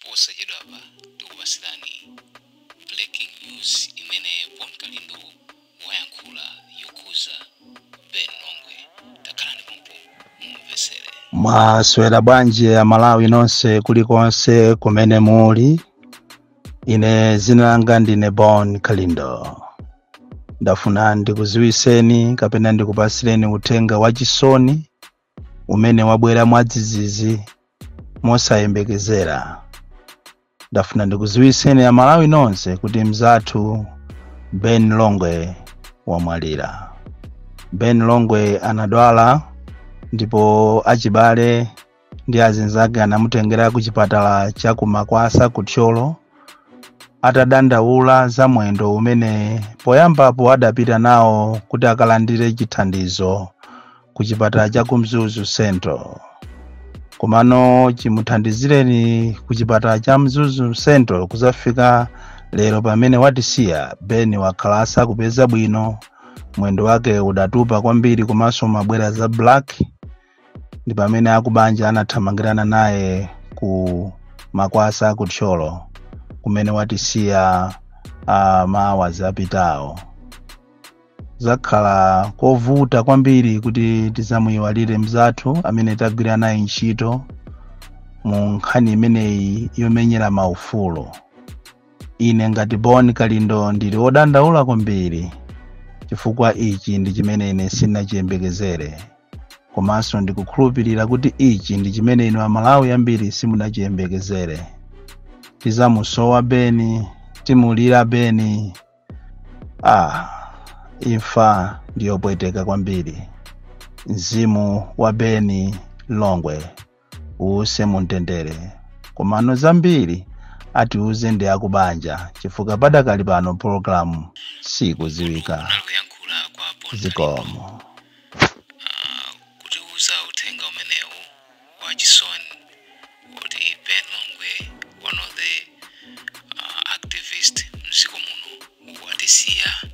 Posachedwapa tikupasirani breaking news imene Bon Kalindo wayankhula yokhuza Ben Longwe. Takhalani pompo mumvesere. Mwaswera bwanji Amalawi nonse kulikonse kumene muli? Ine zina langa ndine Bon Kalindo. Ndafuna ndikuziwiseni kapena ndikupasireni uthenga wachisoni umene wabwera mwadzidzidzi mosayembekezera. Ndafuna ndikuziwiseni Amalawi nonse kuti mzathu Ben Longwe wamwalira. Ben Longwe anadwala ndipo achibale ndi azinzake anamutengera ku chipatala cha ku Makwasa ku Thyolo atadandaula za mwendo umene poyambapo adapita nawo kuti akalandire chithandizo ku chipatala cha ku Mzuzu Central. Komano chimuthandizireni ku chipatala cha Mzuzu Central kuzafika lero pamene watisiya, Ben wakhala asakupeza bwino, mwendo wake udatupa kwambiri komanso mabwera za black. Ndi pamene akubanja anathamangirana naye ku Makwasa ku Thyolo kumene watisiya mawa zapitawo. Zakhala kovuta kwambiri kuti tizamuyiwalire mzathu amene tagwira naye ntchito mu nkhani imeneyi yomenyera maufulu. Ine ngati Bon Kalindo ndili wodandaula kwambiri chifukwa ichi ndi chimene ine sindinachiyembekezere, komanso ndikukhulupirira kuti ichi ndi chimene inu Amalawi ambiri simunachiyembekezere. Tizamusowa Beni, timulira Beni. Imfa ndiyopweteka kwambiri. Mzimu wa Beni Longwe uwuse mumtendere. Komano zambiri atiuze ndi akubanja chifukwa padakali pano pologalamu sikuziwika. Kunali kuyankhula kwa Bon Kalindo Zikomo. Kutiuza uthenga umenewu wa chisoni kuti Ben Longwe, one of the activist mdziko muno, watisiya.